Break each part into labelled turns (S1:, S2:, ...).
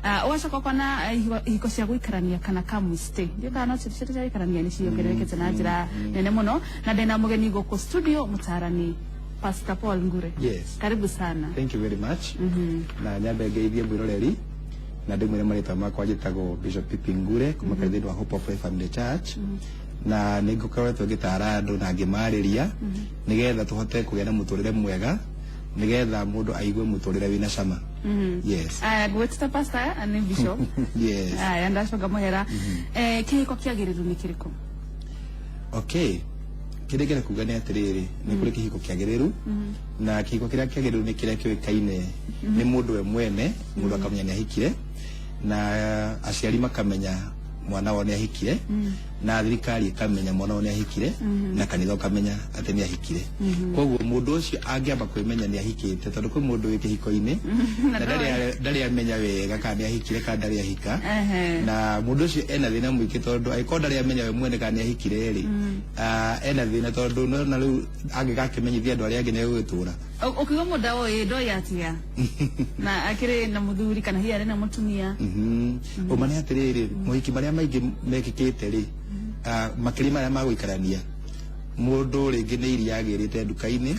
S1: Ũgacoka ũkona ihiko cia gũikarania kana come stay, ndiũ kana no cio cia gũikarania nĩ ciongererekete na njĩra nene mũno. Na ndĩna mũgeni gũkũ studio, mũtarani Pastor Paul Ngure.
S2: Yes.
S1: Karibu sana.
S2: Thank you very much. Na nyambe ngeithie mwĩroreri na ndĩmwĩre marĩtwa makwa, njĩtagwo Bishop Pipi Ngure kuma kanitha-inĩ wa Hope of Life Family Church, na nĩ ngũkoretwo ngĩtara andũ na ngĩmarĩria nĩgetha tũhote kũgĩa na mũtũrĩre mwega, nĩgetha mũndũ aigue mũtũrĩre wĩna cama. Yes.
S1: Aya, ngwĩtĩta pastor nĩ bishop.
S2: Yes.
S1: Aya, ndacoka mũhera. Kĩhiko kĩagĩrĩru nĩ kĩrĩkũ?
S2: Okay, kĩrĩa ngĩenda kuga nĩ atĩrĩrĩ, nĩ kũrĩ kĩhiko kĩagĩrĩru, na kĩhiko kĩrĩa kĩagĩrĩru nĩ kĩrĩa kĩũĩkaine nĩ mũndũ we mwene, mũndũ akamenya nĩ ahikire, na aciari makamenya mwana wao nĩ ahikire, na thirikari ĩkamenya mwana wao nĩ ahikire, na kanitha ũkamenya atĩ nĩ ahikire. Koguo mũndũ ũcio angĩamba kwĩmenya nĩ ahikĩte, tondũ kwĩ mũndũ wĩ kĩhiko-inĩ na ndarĩ amenya wega kana nĩ ahikire kana ndarĩ ahika, na mũndũ ũcio ena thĩna mũingĩ, tondũ angĩkorwo ndarĩ amenya we mwene kana nĩ ahikire rĩ, ena thĩna, tondũ nona rĩu angĩgakĩmenyithia andũ arĩa angĩ nĩ egũgĩtũra.
S1: Ũkiuga mũndũ oĩ ndoĩ atĩa na akĩrĩ na mũthuri kana hihi arĩ na mũtumia?
S2: Ũma nĩ atĩrĩrĩ, mohiki marĩa maingĩ mekĩkĩte rĩ, makĩria marĩa ma gũikarania, mũndũ rĩngĩ nĩ iria agĩrĩte nduka-inĩ,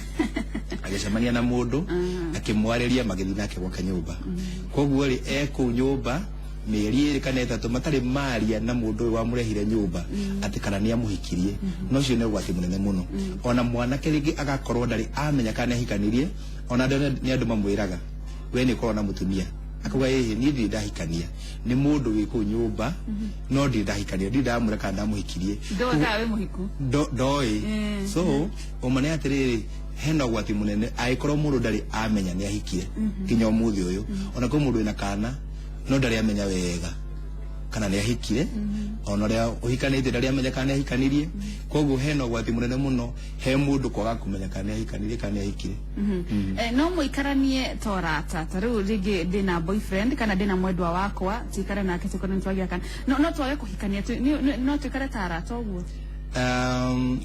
S2: agĩcemania na mũndũ, akĩmwarĩria, magĩthiĩ nake gwake nyũmba. Koguo rĩ, e kũu nyũmba mĩeri 2 kana 3 matarĩ maria na mũndũ ũyũ wamũrehire nyũmba atĩ kana nĩ amũhikirie. No ũcio nĩ ũgwati mũnene mũno. Ona mwanake rĩngĩ agakorwo ndarĩ amenya kana nĩ ahikanirie, ona andũ nĩ andũ mamwĩraga, "We nĩ ũkorwo na mũtumia," akauga, "Ĩhĩ, niĩ ndirĩ ndahikania." Nĩ mũndũ wĩ kũu nyũmba, no ndirĩ ndahikania, ndirĩ ndamwĩra kana ndamũhikirie.
S1: Ndoĩ kana wĩ mũhiku.
S2: Ndoĩ. So ũma nĩ atĩrĩrĩ, hena ũgwati mũnene angĩkorwo mũndũ ndarĩ amenya nĩ ahikire nginya ũmũthĩ ũyũ. Ona kwĩ mũndũ wĩna kana no ndarĩ amenya wega kana nĩ ahikire, ona ũrĩa ũhikanĩtie ndarĩ amenya kana nĩ ahikanirie. Koguo hena ũgwati mũnene mũno he mũndũ kwaga kũmenya kana nĩ ahikanirie kana nĩ ahikire.
S1: No mũikaranie ta ũrata, ta rĩu rĩngĩ ndĩna boyfriend kana ndĩna mwendwa wakwa, tuikare nake, tukorwo nĩ twagĩa kana no twage kũhikania, no tuikare ta arata ũguo?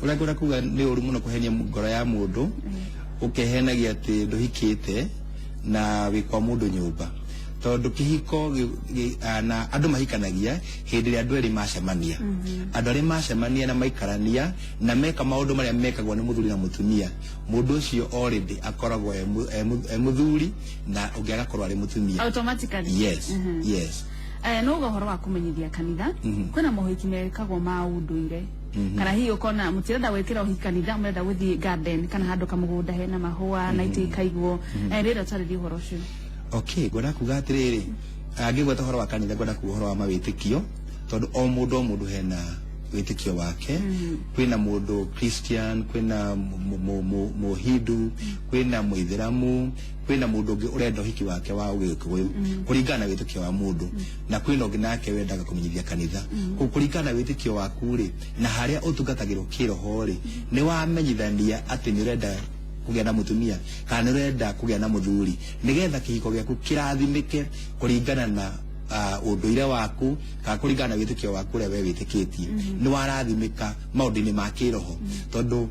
S2: Ũrĩa ngwenda kuga, nĩ ũru mũno kũhenia ngoro ya mũndũ, ũkehenagia atĩ ndũhikĩte na wĩ kwa mũndũ nyũmba, tondũ kĩhiko na andũ mahikanagia hĩndĩ ĩrĩa andũ erĩ macemania, andũ arĩa macemania na maikarania na meka maũndũ marĩa mekagwo nĩ mũthuri na mũtumia. Mũndũ ũcio already akoragwo e mũthuri na ũngĩ agakorwo arĩ mũtumia.
S1: Automatically.
S2: Yes.
S1: No uga ũhoro wa kũmenyithia kanitha, kwĩna mohiki mekagwo ma ũndũire, kana hihi ũkona mũtirenda gwĩkĩra ũhiki kanitha, mũrenda gũthiĩ garden kana handũ kamũgũnda hena mahũa na itĩ ikaigwo. Rĩrĩa ũtarĩrie ũhoro ũcio.
S2: Okay, ngwenda kuga atĩrĩrĩ, ngĩgweta ũhoro wa kanitha, ngwenda kuga ũhoro wa mawĩtĩkio, tondũ o mũndũ o mũndũ hena wĩtĩkio wake. Kwĩna mũndũ Christian, kwĩna Mũhindu, kwĩna Mũithĩramu, kwĩna mũndũ ũngĩ ũrenda ũhiki wake wa Ũgĩkũyũ kũringana na wĩtĩkio wa mũndũ, na kwĩna ũngĩ nake wendaga kũmenyithia kanitha. Kũu kũringana na wĩtĩkio waku rĩ, na harĩa ũtungatagĩrwo kĩroho rĩ, nĩ wamenyithania atĩ nĩ ũrenda kũgĩa na mũtumia kana nĩ ũrenda kũgĩa na mũthuri, nĩgetha kĩhiko gĩaku kĩrathimĩke kũringana na ũndũire waku kana kũringana na wĩtĩkio waku ũrĩa we wĩtĩkĩtie. Nĩ warathimĩka maũndũ-inĩ ma kĩroho, tondũ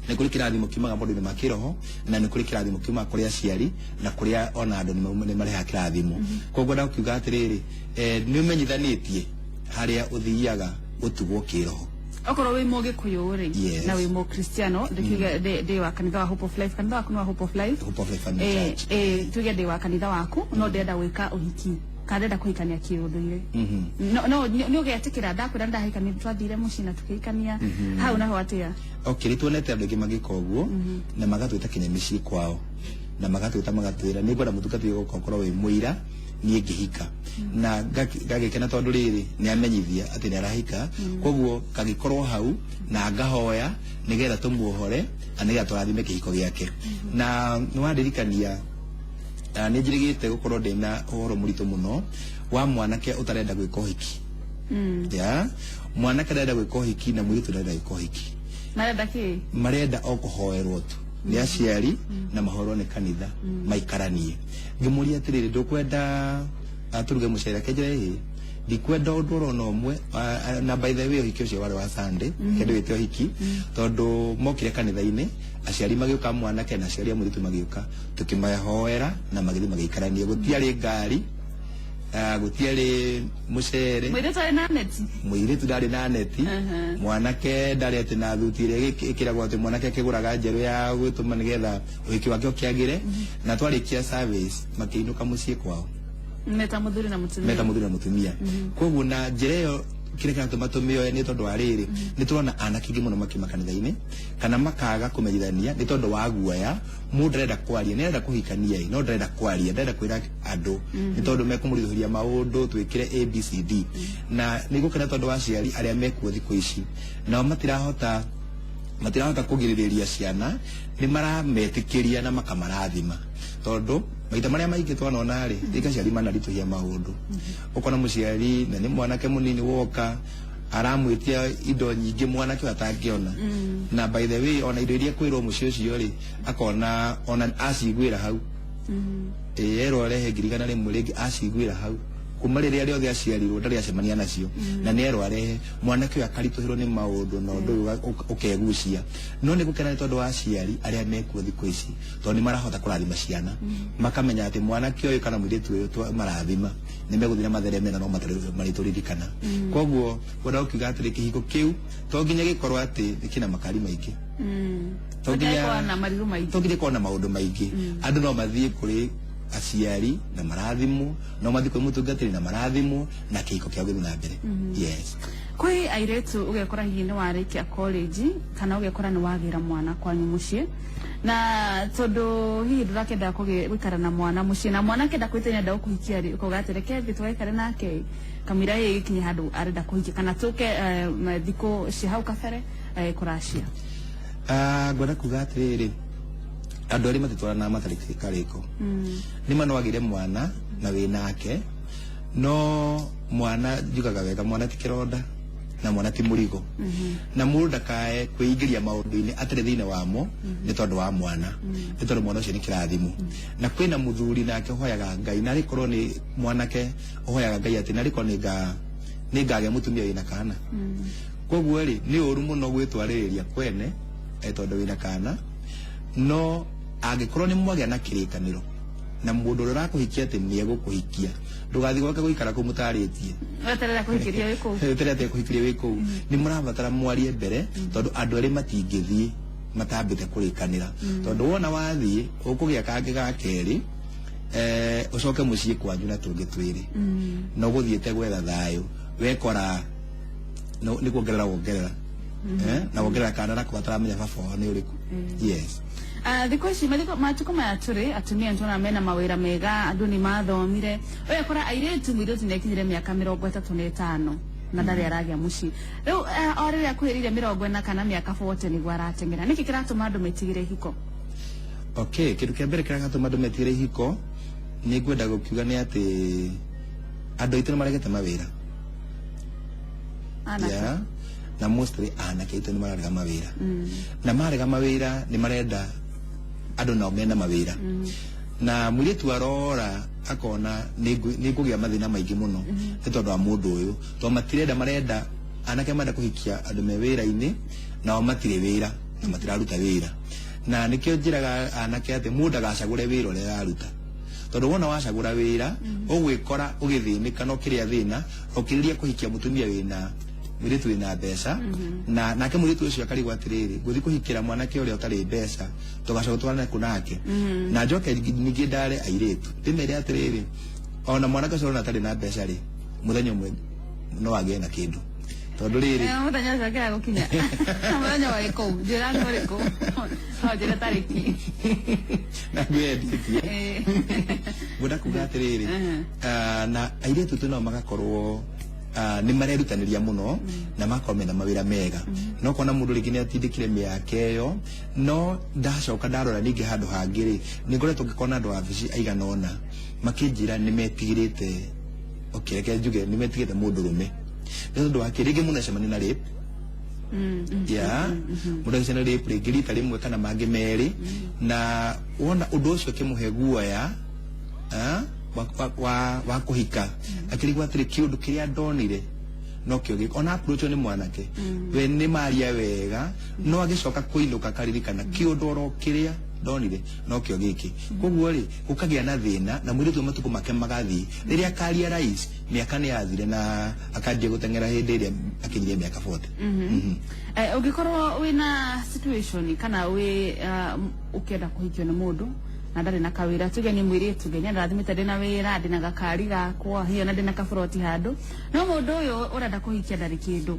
S2: nĩ kũrĩ kĩrathimo kiumaga maũndũ-inĩ ma kĩroho, na nĩ kũrĩ kĩrathimo kiumaga kũrĩ aciari na kũrĩa ona andũ nĩ marehaga kĩrathimo. Koguo ngwenda kuga atĩrĩrĩ, nĩ ũmenyithanĩtie harĩa ũthiaga gũtugwo kĩroho.
S1: Okorwo wĩ Mũgĩkũyũ rĩ, na wĩ Mũkristiano, ndĩkiuge ndĩ wa kanitha wa Hope of Life, kanitha waku nĩ wa Hope of Life?
S2: Hope of Life Family Church.
S1: Tuge ndĩ wa kanitha waku, no ndĩrenda gwĩka ũhiki kana ndĩrenda kũhikania kĩũndũire, no nĩ ũgetĩkĩra ndakwĩra ndahikania, twathire mũciĩ na tũkĩhikania hau naho atĩa?
S2: Okay, nĩ tuonete andũ aingĩ magĩka ũguo na magatwĩta kinya mĩciĩ kwao, na magatwĩta magatwĩra, "Nĩ ngwenda mũtungatĩri gũka ũkorwo wĩ mũira niĩ ngĩhika," na ngagĩkena tondũ rĩrĩ nĩ amenyithia atĩ nĩ arahika. Koguo ngagĩkorwo hau na ngahoya nĩgetha tũmuohore na nĩgetha tũrathime kĩhiko gĩake. Na nĩ wandirikania, nĩ njĩrĩgĩte gũkorwo ndĩna ũhoro mũritũ mũno wa mwanake ũtarenda gwĩka ũhiki, ya mwanake ndarenda gwĩka ũhiki na mũirĩtu ndarenda gwĩka ũhiki.
S1: Marenda kĩ?
S2: Marenda o kũhoerwo tu nĩ aciari na mahoerwo nĩ kanitha maikaranie. Ngĩmũria atĩrĩrĩ, "Ndũkwenda tũruge mũcere?" Akĩnjĩra, "Ĩhĩ, ndikwenda ũndũ ũrona ũmwe." Na by the way, ũhiki ũcio warĩ wa Sunday, kĩndũ wĩte ũhiki, tondũ mokire kanitha-inĩ, aciari magĩũka mwanake na aciari a mũirĩtu magĩũka, tũkĩmahoera na magĩthiĩ magĩikarania. Gũtiarĩ ngari. Gũtiarĩ mũcere.
S1: Mũirĩtu arĩ na neti.
S2: Mũirĩtu ndarĩ na neti. Mwanake ndarĩ atĩ na thuti ĩrĩa ĩkĩragwo atĩ mwanake akĩgũraga njerũ ya gwĩtũma nĩgetha ũhiki wake ũkĩagĩre. Na twarĩkia service makĩinũka mũciĩ kwao.
S1: Meta mũthuri na mũtumia.
S2: Meta mũthuri na mũtumia. Koguo na njĩra ĩyo kĩrĩa kĩratũma tũmĩoe nĩ tondũ wa rĩrĩ, nĩ tũrona anake aingĩ mũno makiuma kanitha-inĩ kana makaga kũmenyithania nĩ tondũ wa guoya. Mũndũ ndarenda kwaria, nĩ arenda kũhikania ĩ, no ndarenda kwaria, ndarenda kwĩra andũ nĩ tondũ mekũmũritũhĩria maũndũ, twĩkĩre ABCD. Na nĩ gũkena tondũ wa aciari arĩa mekuo thikũ ici, nao matirahota kũgirĩrĩria ciana, nĩ marametĩkĩria na makamarathima, tondũ maita marĩa maingĩ twanona rĩ, rĩngĩ aciari manaritũhia maũndũ. Ũkona mũciari na nĩ mwanake mũnini woka aramwĩtia indo nyingĩ mwanake ũyũ atangĩona. Na by the way, ona indo iria kwĩrwo mũciĩ ũcio rĩ, akona ona aciguĩra hau. Ĩ erwo arehe 100,000 rĩngĩ, aciguĩra hau kuma rĩrĩa rĩothe aciarirwo ndarĩ acemania nacio, na nĩ erwo arehe. Mwanake ũyũ akaritũhĩrwo nĩ maũndũ na ũndũ ũyũ ũkegucia. No nĩ gũkena nĩ tondũ wa aciari arĩa mekuo thikũ ici, tondũ nĩ marahota kũrathima ciana, makamenya atĩ mwanake ũyũ kana mũirĩtu ũyũ marathima nĩ megũthiĩ na mathereme na no marĩtũririkana. Koguo ngwenda gũkiuga atĩrĩ, kĩhiko kĩu to nginya gĩkorwo atĩ kĩna makari maingĩ. To
S1: nginya na marirũ maingĩ.
S2: To nginya gĩkorwo na maũndũ maingĩ. Andũ no mathiĩ kũrĩ aciari na marathimwo, no mathiĩ kwĩ mũtungatĩri na marathimwo, na kĩhiko kĩao gĩthiĩ na mbere. Yes.
S1: Kwĩ airĩtu ũgekora hihi nĩ warĩkia college kana ũgekora nĩ wagĩra mwana kwanyu mũciĩ, na tondũ hihi ndũrakĩenda gũikara na mwana mũciĩ, na mwana akĩenda kwĩte nĩenda gũkũhikia rĩ, ũkauga atĩ reke thiĩ tũgaikare nake kamũira ĩgĩkinye handũ arenda kũhikia, kana tũke thikũ cia hau kabere kũracia.
S2: Ngwenda kuga atĩrĩrĩ, andũ erĩ matitwaranaga matarĩ karĩko. Nĩ ma no wagĩre mwana na wĩ nake, no mwana njugaga wega, mwana ti kĩronda na mwana ti mũrigo. Na mũndũ ndakae kwĩingĩria maũndũ-inĩ atarĩ thĩinĩ wamo nĩ tondũ wa mwana, nĩ tondũ mwana ũcio nĩ kĩrathimo. Na kwĩna mũthuri nake ũhoyaga Ngai, na arĩkorwo nĩ mwanake ũhoyaga Ngai atĩ narĩkorwo nĩ ngagĩa mũtumia wĩna kana. Koguo rĩ, nĩ ũru mũno gwĩtwarĩrĩria kwene tondũ wĩna kana. No angĩkorwo nĩ mwagĩa na kĩrĩkanĩro na mũndũ ũrĩa ũrakũhikia atĩ nĩ egũkũhikia, ndũgathiĩ gwake gũikara kũu mũtarĩtie.
S1: Weterera kũhikĩria wĩ kũu.
S2: Weterera atĩ kũhikĩria wĩ kũu. Nĩ mũrabatara mwarie mbere, tondũ andũ erĩ matingĩthiĩ matambĩte kũrĩkanĩra, tondũ wona wathiĩ ũkũgĩa kangĩ ga kerĩ, ũcoke mũciĩ kwanyu na tũngĩ twĩrĩ, na ũgũthiĩte gwetha thayũ, wekora nĩ kuongerera wongerera, na wongerera kana nako gataramenya baba wao nĩ ũrĩkũ. Yes.
S1: Thikũ ici matukũ maya tũrĩ atumia nĩtũrona mena mawĩra mega, andũ nĩ mathomire. Ũgakora airĩtu, mũirĩtu nĩ akinyire mĩaka 35 na ndarĩ aragĩa mũciĩ. Rĩu o rĩrĩa akuhĩrĩirie 40 kana mĩaka 40 nĩguo arateng'era. Nĩkĩ kĩratũma andũ metigĩre ihiko?
S2: Okay, kĩndũ kĩa mbere kĩrĩa gĩratũma andũ metigĩre ihiko nĩ ngwenda gũkiuga nĩ atĩ andũ aitũ nĩ maregete mawĩra.
S1: Anake.
S2: Yeah. Na mostly anake aitũ nĩ mararega mawĩra. Na marega mawĩra nĩ marenda andũ nao mena mawĩra. Na mũirĩtu arora akona nĩ ngũgĩa mathĩna maingĩ mũno nĩ tondũ wa mũndũ ũyũ, tondũ matirenda, marenda anake marenda kũhikia andũ me wĩra-inĩ, nao matirĩ wĩra na matiraruta wĩra. Na nĩkĩo njĩraga anake atĩ mũndũ ndagacagũre wĩra ũrĩa araruta, tondũ wona wacagũra wĩra ũgwĩkora ũgĩthĩnĩka na ũkĩrĩa thĩna ũkĩrĩria kũhikia mũtumia wĩna mũirĩtu wĩna mbeca. Na nake mũirĩtu ũcio akarigwo atĩrĩrĩ, ngũthiĩ kũhikĩra mwanake ũrĩa ũtarĩ mbeca, tũgacoka tũtwarane kũ nake? Na njoke ningĩ ndare airĩtu ndĩmere atĩrĩrĩ, ona mwanake ũcio ũrona atarĩ na mbeca rĩ, mũthenya ũmwe no agĩe na kĩndũ, tondũ rĩrĩ
S1: Mũthenya ũcio akĩaga gũkinya, mũthenya ũrĩkũ? Njĩra nĩ ũrĩkũ, no njĩre tarĩki.
S2: Na ngwendĩtie. Ngwenda kuga atĩrĩrĩ, na airĩtu tu nao magakorwo nĩ marerutanĩria mũno na magakorwo mena mawĩra mega, no kona mũndũ rĩngĩ nĩ atindĩkire mĩaka ĩyo. No ndacoka ndarora ningĩ handũ hangĩ rĩ, nĩ ngoretwo ngĩkona andũ wabici aigana ũna makĩnjĩra nĩ metigĩrĩte. Okay, reke njuge nĩ metigĩrĩte mũndũ rũme nĩ tondũ wa kĩ? Rĩngĩ mũndũ acemania na rape. Yeah, mũndũ agĩcemania na rape rĩngĩ rita rĩmwe kana mangĩ merĩ, na wona ũndũ ũcio ũkĩmũhe guoya wa kũhika, akĩrigwo atĩrĩ, kĩũndũ kĩrĩa ndonire no kĩo gĩko. Ona approach nĩ mwanake we nĩ maria wega, no agĩcoka kũinũka akaririkana kĩũndũ oro kĩrĩa Ndonire nokĩo gĩkĩ. Koguo rĩ, gũkagĩa na thĩna na mũirĩtu matukũ make magathiĩ. Rĩrĩa akaria rais, mĩaka nĩ yathire na akanjia gũteng'era hĩndĩ ĩrĩa akinyire mĩaka 40.
S1: Ũngĩkorwo wĩna situation kana wĩ ũkĩenda kũhikio nĩ mũndũ na ndarĩ na kawĩra, tuge nĩ mũirĩtu nginya ndarathimĩte, ndĩna wĩra, ndĩna gakari gakwa hiyo na ndĩna kaburoti handũ, no mũndũ ũyũ ũrenda kũhikia ndarĩ kĩndũ.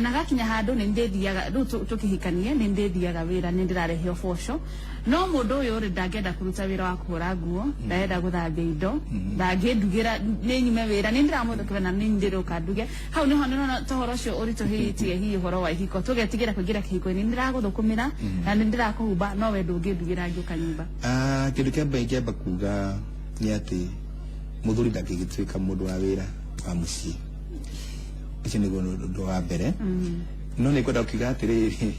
S1: Na gakinya handũ nĩ ndĩthiaga rĩu tũkĩhikanie, nĩ ndĩthiaga wĩra, nĩ ndĩrarehe ũboco, no mũndũ ũyũ rĩ, ndangĩenda kũruta wĩra wa kũhũra nguo, ndarenda gũthambia indo, ndangĩndugĩra, nĩ nyume wĩra, nĩ ndĩramũthũkĩra na nĩ ndĩrũka nduge. Hau nĩho nĩrona tohoro ũcio ũritũhĩtie hihi ũhoro wa ihiko, tũgetigĩra kũingĩra kĩhiko-inĩ. Nĩ ndĩragũthũkũmĩra na nĩ ndĩrakũhumba, no we ndũngĩndugĩra ngĩũka nyũmba.
S2: Kĩndũ kĩa mbere ingĩamba kuga nĩ atĩ mũthuri ndangĩgĩtuĩka mũndũ wa wĩra wa mũciĩ. Ũcio nĩguo ũndũ wa mbere. No nĩ ngwenda kuga atĩrĩrĩ,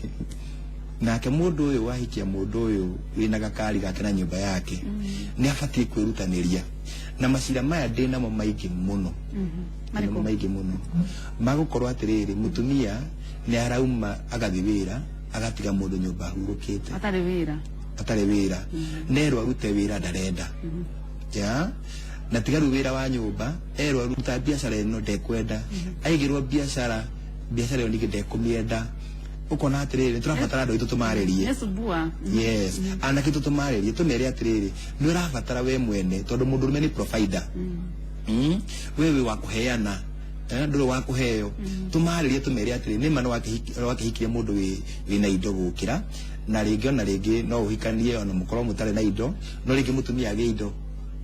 S2: nake mũndũ ũyũ wahikia mũndũ ũyũ wĩna gakari gake na nyũmba yake nĩ abatiĩ kwĩrutanĩria. Na macira maya ndĩ namo maingĩ mũno.
S1: Marĩkũ?
S2: Namo maingĩ mũno magũkorwo atĩrĩrĩ, mũtumia nĩ arauma agathiĩ wĩra, agatiga mũndũ nyũmba ahurũkĩte.
S1: Atarĩ wĩra.
S2: Atarĩ wĩra, nerwo arute wĩra ndarenda ya na tiga rĩu wĩra wa nyũmba, erwo aruta biacara ĩno ndekwenda, aigĩrwo biacara, biacara ĩyo ningĩ ndekũmĩenda. Ũkona atĩrĩrĩ, nĩ tũrabatara andũ aitũ tũmarĩrie.
S1: Nĩ sumbua.
S2: Yes, anake tũtũmarĩrie, tũmere atĩrĩrĩ, nĩ ũrabatara we mwene, tondũ mũndũrũme nĩ provider. We wĩ wa kũheana, ndũrĩ wa kũheo. Tũmarĩrie, tũmere atĩrĩ, nĩ ma nĩ wakĩhikirie mũndũ wĩna indo gũkĩra, na rĩngĩ ona rĩngĩ no ũhikanie ona mũkorwo mũtarĩ na indo, no rĩngĩ mũtumia agĩe indo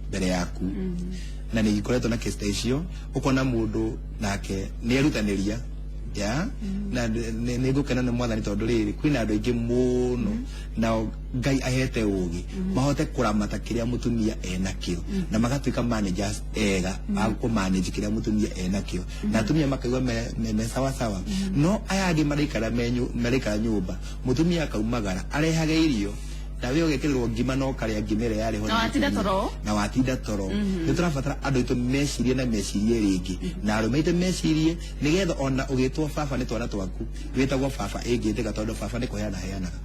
S2: mbere yaku. Na nĩ ikoretwo na case ta icio, ũkona mũndũ nake nĩ erutanĩria ya na nĩ ngũkena nĩ Mwathani, tondũ rĩrĩ, kwĩna andũ aingĩ mũno nao Ngai ahete ũgĩ mahote kũramata kĩrĩa mũtumia enakĩo na magatuĩka managers ega a kũmanage kĩrĩa mũtumia enakĩo, na atumia makaigua me sawa sawa. No aya angĩ maraikara maraikara nyũmba, mũtumia akaumagara arehage irio na we ũgekĩrĩrwo ngima no karĩa ngima ĩrĩa yarĩ ho
S1: Na
S2: nĩ
S1: watinda
S2: mũtumia.
S1: Toro.
S2: Na watinda toro. Nĩ tũrabatara andũ aitũ mecirie na mecirie rĩngĩ, na arũme aitũ mecirie, nĩgetha ona ũgĩtwo baba nĩ twana twaku, wĩtagwo baba ĩngĩtĩka, tondũ baba nĩ kũheana heanaga.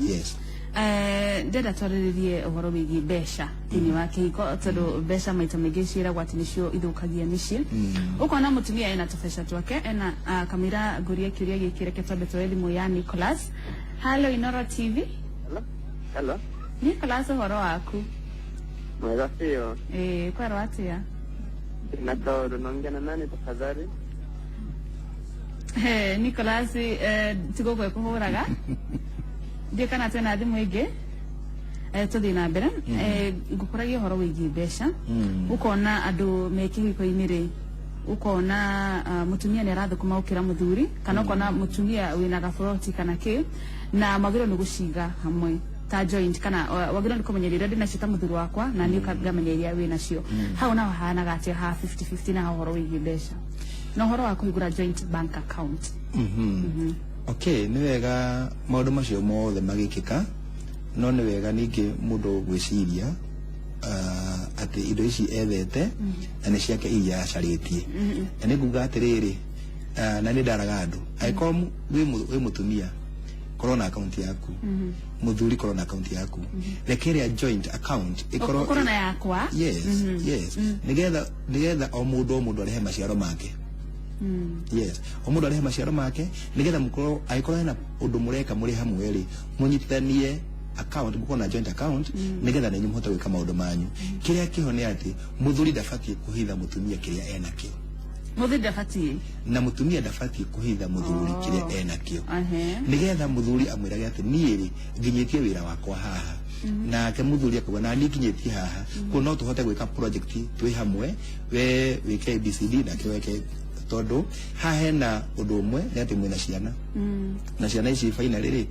S2: Yes.
S1: Ndĩrenda twarĩrĩrie ũhoro wĩgiĩ mbeca thĩinĩ wa kĩhiko, tondũ mbeca maita maingĩ ciĩragwo atĩ nĩcio ithũkagia mĩciĩ. Ũkona mũtumia ena tũbeca twake ena kamĩra. Ngũrie kĩũria gĩkĩ, reke twambe tuoye thimũ ya Nicholas. Hello, Inoro TV.
S3: Hello? Hello?
S1: Nicholas, ũhoro waku?
S3: Mwega sio?
S1: Ĩĩ, kwerwo atĩa?
S3: Na Tauro, naongea na nani tafadhali?
S1: Nicholas, tigũkũ ĩkũhũraga ndiĩ kana twĩna thimũ ĩngĩ. Tũthiĩ na mbere. Ngũkũragia ũhoro wĩgiĩ mbeca. Ũkona andũ me kĩhiko-inĩ rĩ, ũkona mũtumia nĩ arathũkũma gũkĩra mũthuri, kana ũkona mũtumia wĩna gaburoti kana kĩ, na mwagĩrĩirwo nĩ gũciga hamwe ta joint, kana wagĩrĩirwo nĩ kũmenya iria ndĩnacio ta mũthuri wakwa na niĩ ngamenya iria wĩnacio. Hau naho hahanaga atĩa ha 50-50 na ũhoro wĩgiĩ mbeca na ũhoro wa kũhingũra joint bank account?
S2: Okay, nĩ wega maũndũ macio mothe magĩkĩka, no nĩ wega ningĩ mũndũ gwĩciria atĩ indo ici ethete na nĩ ciake iria acarĩtie. Na nĩ nguga atĩrĩrĩ, na nĩ ndaraga andũ, angĩkorwo wĩ mũtumia, korwo na akaunti yaku, mũthuri korwo na akaunti yaku, reke ĩrĩa joint account ĩkorwo
S1: ũkorwo na yakwa.
S2: Yes, nigetha o mũndũ o mũndũ arehe maciaro make. Yes, o mũndũ arehe maciaro make, nigetha mũkorwo, angĩkorwo hena ũndũ mũreka mũrĩ hamwe rĩ, mũnyitithanie account, mũkorwo na joint account, nigetha nenyu mũhote gwĩka maũndũ manyu. Kĩrĩa kĩho nĩ atĩ mũthuri ndabatiĩ kũhitha mũtumia kĩrĩa enakĩo.
S1: Mũthuri ndabatiĩ.
S2: Na mũtumia ndabatiĩ kũhitha mũthuri kĩrĩa enakĩo, nigetha mũthuri amwĩrage atĩ niĩ rĩ, nginyĩtie wĩra wakwa haha, nake mũthuri akauga na niĩ nginyĩtie haha, kuo no tũhote gwĩka project twĩ hamwe, we wĩke ABCD nake weke, tondũ haha hena ũndũ ũmwe, nĩ atĩ mwĩna ciana, na ciana ici finally rĩ,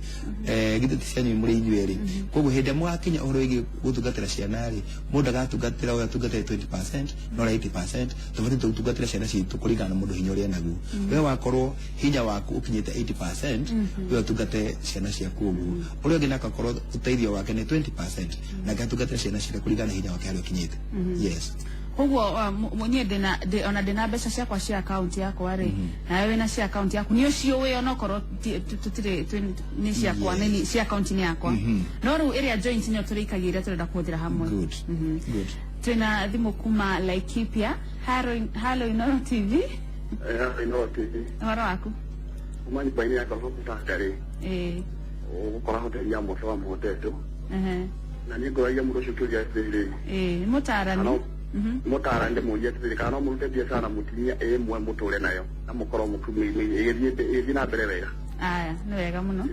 S2: githĩ ti cianyu mũrĩ inyuĩ erĩ? Koguo hĩndĩ ĩrĩa mũgakinya ũhoro wĩgiĩ gũtungatĩra ciana rĩ, mũndũ agatungatĩra, ũyũ atungatĩre 20% na ũrĩa 80%. Tũbatiĩ tũtungatĩre ciana citũ kũringana na mũndũ hinya ũrĩa enaguo. We wakorwo hinya waku ũkinyĩte 80%, we ũtungate ciana ciaku ũguo. Ũrĩa ũngĩ nake akorwo ũteithio wake nĩ 20%, nake atungatĩre ciana ciake kũringana na hinya wake harĩa ũkinyĩte. Yes.
S1: Koguo niĩ ndĩna ona ndĩna mbeca ciakwa cia account yakwa rĩ, nawe wĩna cia account yaku, nĩ ũciũĩ onokorwo tũtirĩ nĩ ciakwa, nĩ cia account nĩ yakwa, no rĩu ĩrĩa joint nĩyo tũrĩikagia ĩrĩa tũrenda kũhũthĩra hamwe.
S2: Good. Good.
S1: Twĩna thimũ kuma Laikipia. Halo Inooro TV.
S3: Inooro TV.
S1: Ũhoro waku?
S3: Kuma nyũmba-inĩ yakwa gũkũtangarĩ. Ũgũkora hoteli ya Mũto wa Mũhotetũ. Na niĩ ngũragia mũndũ ũcio kĩũria atĩrĩrĩ.
S1: Mũtaarani.
S3: Mũtaarani ndĩmũrie atĩrĩrĩ, kana no mũrute biacara na mũtumia ĩmwe mũtũre nayo na mũkorwo ĩgĩthiĩ na mbere wega.
S1: Aya, nĩ wega mũno.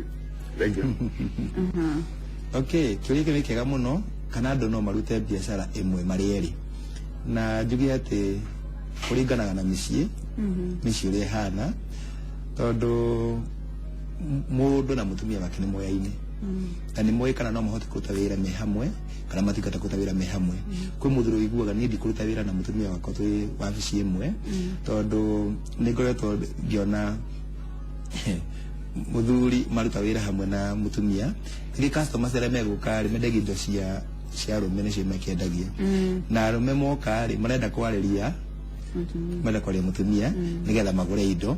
S3: Thank you.
S2: Okay, kĩũria kĩu nĩ kĩega mũno, kana andũ no marute biacara ĩmwe marĩ erĩ. Na njuge atĩ kũringanaga na mĩciĩ, mĩciĩ ũrĩa ĩhana, tondũ mũndũ na mũtumia wake nĩ moyaine. Na nĩ moĩ kana no mahote kũruta wĩra me hamwe kana matingĩhota kũruta wĩra me hamwe. Kwĩ mũthuri ũiguaga niĩ ndikũruta wĩra na mũtumia wakwa twĩ wabici ĩmwe, tondũ nĩ ngoretwo ngĩona mũthuri maruta wĩra hamwe na mũtumia, rĩrĩa customers arĩa megũka rĩ, mendagia indo cia arũme nĩcio mekĩendagia, na arũme moka rĩ, marenda kwarĩria mũtumia nĩgetha magũre indo,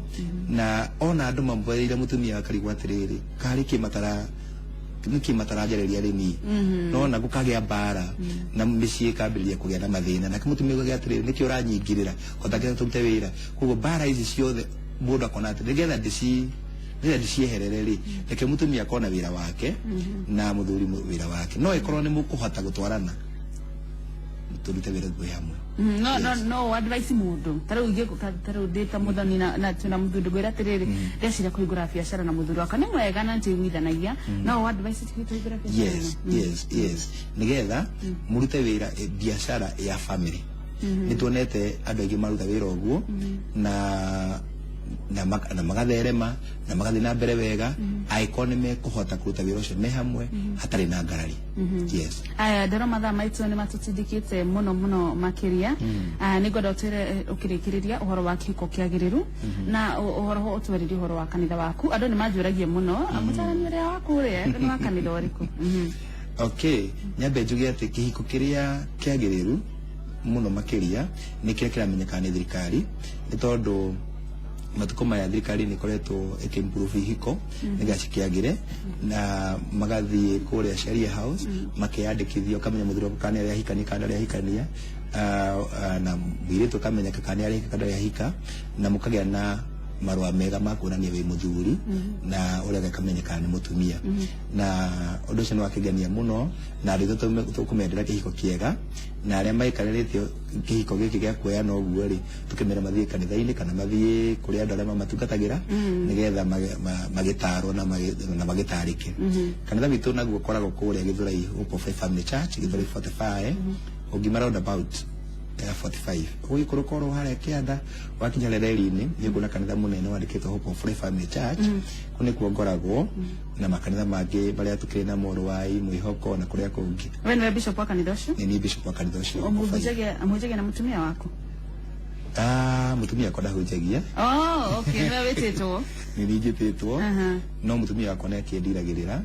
S2: na ona andũ mamwereire mũtumia akarigwo atĩrĩrĩ, karĩ kĩ matara nĩkĩ mataranjarĩria rĩ niĩ, nona gũkagĩa mbara na mĩciĩ ĩkambĩrĩria kũgĩa na mathĩna, nake mũtumia akauga atĩrĩrĩ, nĩkĩ ũranyingĩrĩra kotakĩra tũrute wĩra. Koguo mbara ici ciothe mũndũ akona atĩ nĩgetha ndĩcieherere rĩ, reke mũtumia akona wĩra wake na mũthuri wĩra wake, no ĩkorwo nĩ mũkũhota gũtwarana tũrute wĩra twĩ hamwe.
S1: No no no advice mũndũ ta rĩu ingĩ ta rĩu ndĩ ta mũthoni na twĩna mũthuri ngwĩra atĩrĩrĩ, ndeciria kũhingũra biacara na mũthuri wakwa nĩ mwega na nĩtũiguithanagia, no advice kũhingũra biacara.
S2: Yes, yes, yes, nĩgetha mũrute wĩra biacara ya family. Nĩ tuonete andũ aingĩ maruta wĩra ũguo na magatherema na magathiĩ na mbere wega, angĩkorwo nĩ mekũhota kũruta wĩra ũcio me hamwe hatarĩ na ngarari. Yes.
S1: Aya, ndĩrona mathaa maitũ nĩ matũtindĩkĩte mũno mũno makĩria. Nĩ ngwenda ũtwĩre ũkĩrĩkĩrĩria ũhoro wa kĩhiko kĩagĩrĩru na ũhoro ũtwarĩrie ũhoro wa kanitha waku. Andũ nĩ manjũragia mũno, mũtaarani ũrĩa waku ũrĩa nĩ wa kanitha ũrĩkũ?
S2: Okay, nyambe njuge atĩ kĩhiko kĩrĩa kĩagĩrĩru mũno makĩria nĩ kĩrĩa kĩramenyekana nĩ thirikari, nĩ tondũ matukũ maya thirikari nĩ ĩkoretwo ĩkĩimprove ihiko nĩgetha cikĩagĩre, na magathiĩ kũrĩa Sharia House makeyandĩkithia, ũkamenya mũthuri waku kana nĩ arahikania kana ndarĩ ahikania, na mũirĩtu ũkamenya kana nĩ arahika kana ndarĩ ahika, na mũkagĩa na marũa mega ma kuonania wĩ mũthuri na ũrĩa akamenyekana nĩ mũtumia. Na ũndũ ũcio nĩ wakĩngenia mũno, na andũ aitũ tũkũmendera kĩhiko kĩega, na arĩa maikarĩrĩte kĩhiko gĩkĩ gĩa kuoyana ũguo rĩ, tũkĩmera mathiĩ kanitha-inĩ kana mathiĩ kũrĩ andũ arĩa mamatungatagĩra nĩgetha magĩtarwo na magĩtarĩke. Kanitha witũ naguo ũkoragwo kũrĩa Gĩthũrai Hope of Faith Family Church, Gĩthũrai 45, ũngima roundabout ya 45, ũgĩikũrũka oro harĩa kĩanda wakinya reri-inĩ nĩ ũkuona kanitha mũnene wandĩkĩtwo Hope of Faith Family Church. Kũu nĩkuo ngoragwo na makanitha mangĩ marĩa tũkĩrĩ namo, Rwai, Mwĩhoko na kũrĩa kũngĩ.
S1: We nĩwe bishop wa kanitha ũcio?
S2: Nĩ niĩ bishop wa kanitha ũcio.
S1: Ũmũhunjagia na mũtumia waku?
S2: Mũtumia wakwa ndahunjagia.
S1: Oh, okay, nĩwe wĩtĩtwo?
S2: Nĩ niĩ njĩtĩtwo, no mũtumia wakwa nĩ akĩndiragĩrĩra,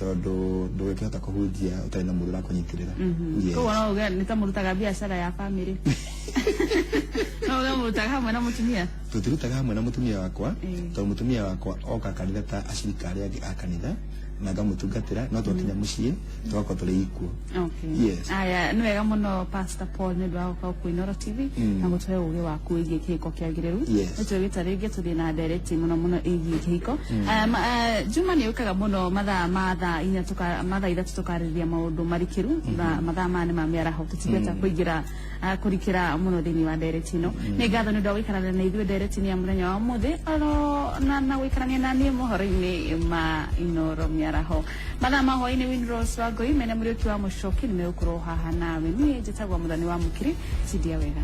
S2: tondũ ndũngĩkĩhota kũhunjia ũtarĩ na mũndũ ũrakũnyitĩrĩra.
S1: Koguo no uge nĩ ta mũrutaga biacara ya family. No uge mũrutaga hamwe na mũtumia?
S2: Tũtirutaga hamwe na mũtumia wakwa, tondũ mũtumia wakwa oka kanitha ta acirika arĩa angĩ a kanitha na ngamũtungatĩra, no twakinya mũciĩ tũgakorwo tũrĩ equal.
S1: Okay.
S2: Yes.
S1: Aya, nĩ wega mũno Pastor Paul nĩ ũndũ wa gũka gũkũ Inooro TV na gũtũhe ũgĩ waku wĩgiĩ kĩhiko kĩagĩrĩru.
S2: Yes.
S1: Nĩ tũgĩta rĩngĩ tũthiĩ na ndereti mũno mũno ĩgiĩ kĩhiko. Juma nĩ ũkaga mũno mathaa ma thaa inya mathaa ithatũ tũkarĩrĩria maũndũ marikĩru, na mathaa maya nĩ ma mĩaraho, tũtingĩhota kũingĩra kũrikĩra mũno thĩinĩ wa ndereti ĩno. Nĩ ngatho nĩ ũndũ wa gũikarania na ithuĩ ndereti-inĩ ya mũthenya wa ũmũthĩ, oro na gũikarania na niĩ mohoro-inĩ ma Inooro mĩaraho. Mathaa ma hwaĩ-inĩ Winrose Wangũi mena Mũriũki wa Mũcoki nĩ megũkorwo haha nawe. Niĩ njĩtagwo Mũthoni wa Mũkiri, tindia wega.